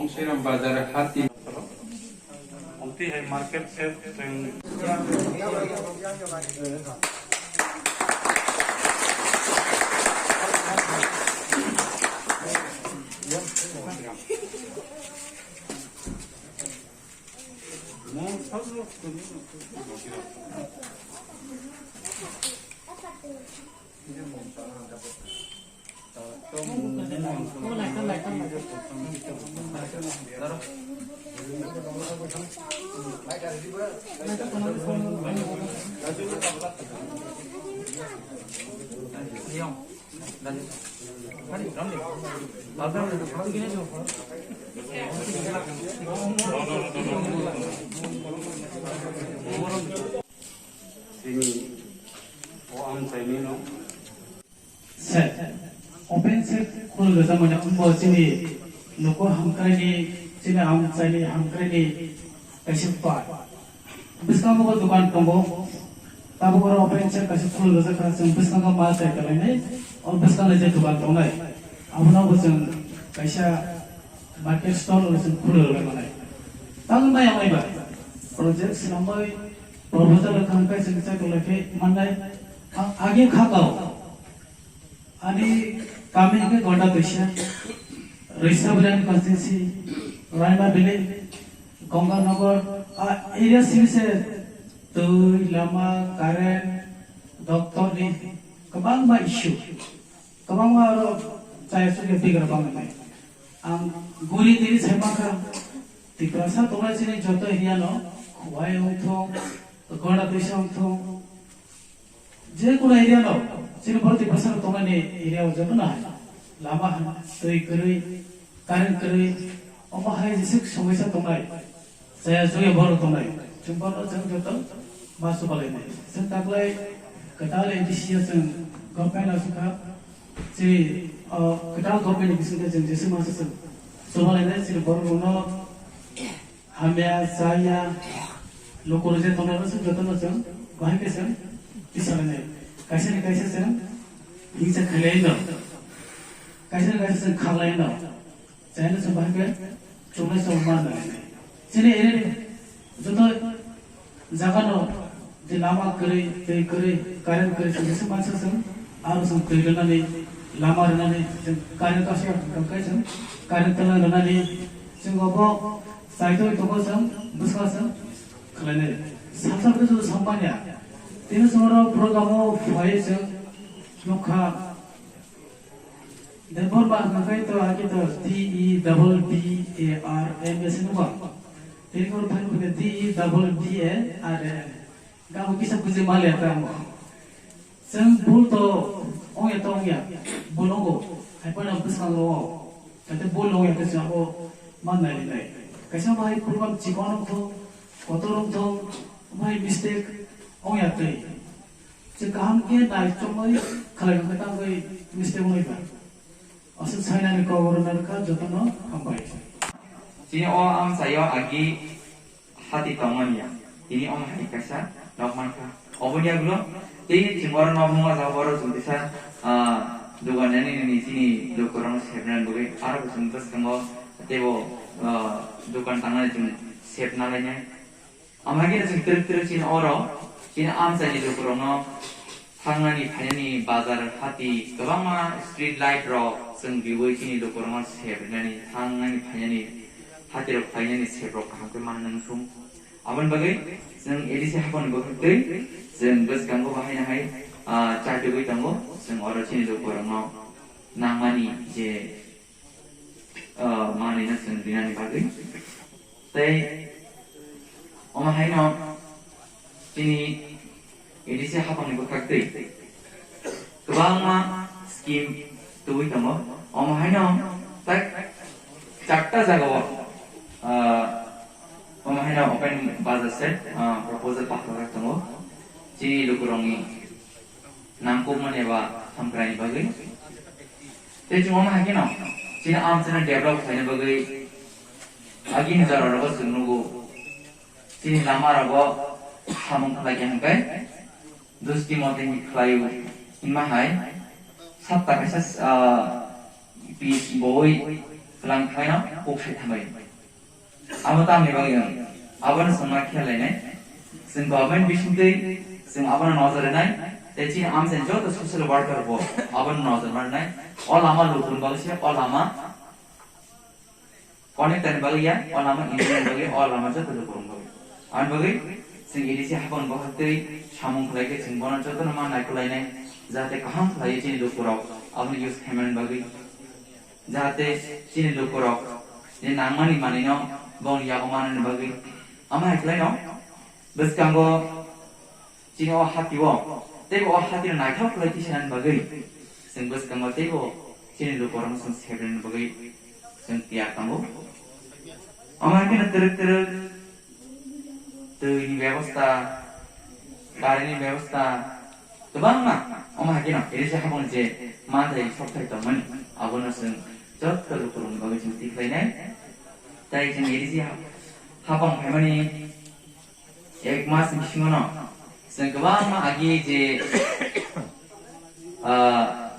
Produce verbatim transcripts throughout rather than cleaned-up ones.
Sirang bazar hati. Omti hai market se chwng. Chini o amchaini no. Se, open se khul rwjakmani wngkha chini nuko hamkraini, chini amchaini hamkraini kaisa bar. Bwskango bo dokan tongo. Tabuk oro open se kaisa khul rwjak kha, chwng bwskango ma chai kalainai, o bwskango je dokan tongnai, abono bo chwng kaisa market stall oro chwng khulwi rwlai manai. Tamo maya maiba project swnamwi proposal rwkha hwnkhe chwng chai tonglaikhe mannai. Ang agi kha kao. Ani kami hwnkhe Gonda Toisa, Rwisa Bwrani constituency, Raima Valley, Gonganagar, a area simi se twi, lama, current, doctor ni kwbangma issue, kwbangma aro chaya chukya bigra bangmani. Ang guri tini sai mankha, Tiprasa tongnai chini joto area no, Khowai wngthong, Gonda Toisa wngthong, je kono area no, chini borok Tiprasa no tongnani area o joto no hai. Lama hai, twi kwrwi, current kwrwi, omo hai jesa somosa tongnai. Chaya chukya borok tongnai. Chwng bono chwng joto ma chubalainai. Chwng taklai kwtal A D C o chwng government o swkha. Chini, o, kwtal government ni bisingtwi chwng jesa masa chwng chubalainai. Chini borok rokno hamya, chaya, lukurok je tongnai rok chwng jotono chwng bahai khe chwng tisalainai. Kaisa ni kaisa chwng hingsa khailai no. Kaisa ni kaisa chwng khaklai no. Chayano chwng bahai khe chungnai chwng ma nai. Chini area ni joto jaga no je lama kwrwi, twi kwrwi, current kwrwi chwng jesa mansa chwng aro chwng twi rwnani, lama rwnani, chwng current kaisa tongkhe chwng current twlang rwnani, chwng obo chaitwi tongo chwng bwskango chwng khlainai. Salsa khe chwng sampanya. Tini chwng oro program o phai chwng nukha. Debbarma hwnkhe to agi to D E double B A R M S no ba. Tini ko thang ko D E double B A R M. Ga ko kisa buji mali ata mo. Chwng bul to ongya to ongya. Bul ongo. Hai pa na bwskango. Kate bul ongya khe chwng o man nai nai. Kaisa mai program chikon ong thong, kotor ong thong, mai mistake ongya tei. Chwng kaham khe nai chongwi khlai kha tangwi mistake wngwi ba. Aswk sainani kok rwna rwkha jotono hambai. Chini o amchaio agi hati tongmani ya. Tini omo hai kaisa nok mankha. Oboni yagulo tei chwng oro nok nungma jaga oro chwng kisa, ah, dogan nani nini chini lukurokno sepnani bagwi aro bo chwng bwskango teibo, ah, dogan tangnani chwng sepna lainai. Amhagini chwng twrwk twrwk chini oro chini amchaini lukurokno thangnani phainani bazar hati kwbangma street light rok chwng riwi chini lukurokno sep rinani thangnani phainani hati rok phainani sep rok kaham khe manna nang sung. Aboni bagwi chwng A D C haphangni bwkhak twi chwng bwskango bahaino hai, ah, chatugwi tongo chwng oro chini lukurokno nangmani je, ah, manwino chwng rinani bagwi. Tei omo haino chini A D C haphangni bwkhak twi kwbangma scheme tubui tongo. Omo haino tak charta jagao, ah, omo haino open bazar se, ah, proposal pathorjak tongo chini lukurokni nangkukmani eba hamkraini bagwi. Tei chwng omo hai kheno chini amchaino develop khlaina bagwi agini jora rogo chwng nugo. Chini lama rogo samung khlai khe hwnkhe dusti mote hinwi khlaio hinma hai sapta kaisa, ah, pis boi lang khlaino kok sai thanglai. Abo tamni bagwi wng? Abono chwng ma khel lainai. Chwng government bisingtwi chwng abono nojor rwnai. Tei chini amchaini joto social worker bo abono nojor ma rwnai. O lama lukurokni bagwi se o lama connect ni bagwi ya, o lama engineer bagwi, o lama joto lukurokni bagwi. Ani bagwi chwng A D C hapang bahaktwi samung khlai khe chwng bono jotono ma naikolai nai, jahate kaham khlaiwi chini lukurok abono use khaimani bagwi, jahate chini lukurok je nangmani manwino bongni yago manani bagwi. Amo hai khlaino bwskango chini o hati o, teibo o hati no naithok khlai tisanani bagwi, chwng bwskango teibo chini lukurokno chwng sebrini bagwi chwng tiyar tongo. Omo hai kheno twrwk twrwk twi ni bebosta, current ni bebosta, kwbangma. Omo hai kheno A D C hapang je manthai sokthai tongmani, abono chwng joto lukurokni bagwi chwng tikhlainai. Tai chwng A D C ha-, hapang phaimani ek mas ni bisingo no chwng kwbangma agi je, ah,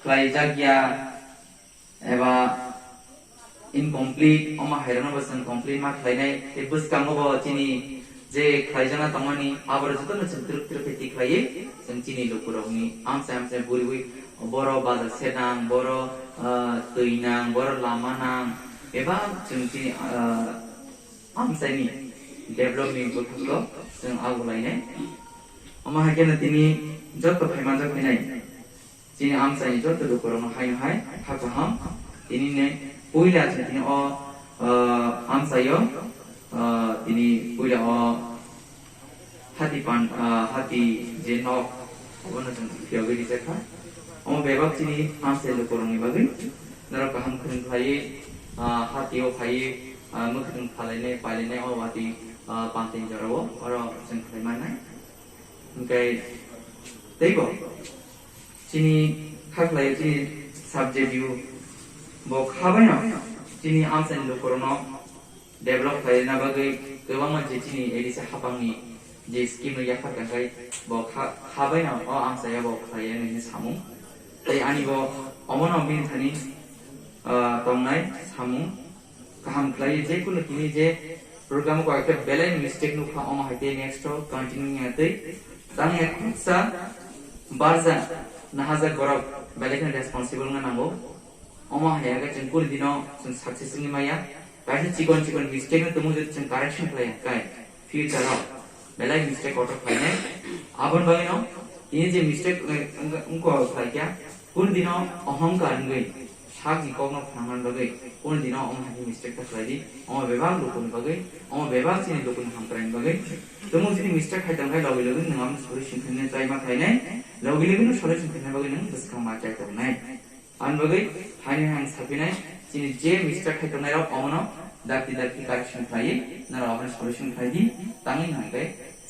khlaijak ya eba incomplete, omo hairokno bo chwng complete ma khlainai. Tei bwskango bo chini je khlaijakna tongmani, aborok jotono chwng twrwk twrwk khe tikhlaiwi chwng chini lukurokni amchai amchai buriwi, boro bazar se nang, boro, ah, twi nang, boro lama nang, eba chwng chini, ah, amchaini development bwkhakno chwng ago lainai. Omo hai kheno tini joto phaimanjak phainai. Chini amchaini joto lukurokno haino hai kha kaham. Tini ne puila chwng tini o, ah, amchaio, ah, tini puila o hati pan, ah, hati je nok, obono chwng phiyogwi rijak kha. Omo bebak chini amchai lukurokni bagwi norok kaham khwrwng khlaiwi, ah, hatio phaiwi, ah, mwkhwtwng phalainai, pailainai o watwi, ah, panteng jorao oro chwng khlai mannai. Hwnkhe teibo chini kha khlaio chini subject view bo kha baino chini amchaini lukurokno develop khlaina bagwi kwbangma je chini A D C hapangni je scheme no yaphar kha khai bo kha, kha baino o amchaio bo khlaiya hinwi samung. Tei ani bo omono bini thani, ah, tongnai samung. Kaham khlaiwi je kunu tini je program o koi ekta belai mistake nukha, omo hai khe next o continue wngya tei tang ek khoroksa barja nahajak borok belai kheno responsible wngna nango. Omo hai khe chwng kunu dino chwng success wngwi maya. Kaisa chikon chikon mistake no tongmung je chwng correction khlai kai future o belai mistake kotor khlainai. Aboni bagwino tini je mistake, eh, wng-, wngkha khlaikha, kunu dino ohongkar wngwi sakni kokno phnangna bagwi, kunu dino omo hai mistake ta khlai di, omo bebak lukuni bagwi, omo bebak chini lukuni hamkraini bagwi. Tongmung chini mistake khai tongkha, logi logi nwng amoni solution khainai try ma khlainai, logi logi no solution khaina bagwi nwng bwskang ma chai tongnai. Ani bagwi haino hai ang sapinai, chini je mistake khai tongnai rok omono dakti dakti correction khlaiwi norok abono solution khlai di, tangwi hwnkhe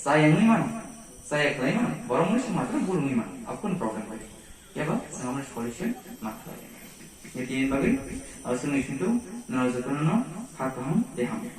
chaya wngwi mano, chaya khlai mano, borok wngwi se matwrwng bul wngwi mano, abo kunu problem bai. Kebo chwng abono solution ma khlai. Ni tini bagwi abo chwngni sumtu norok jotono no kha kaham tei hamya.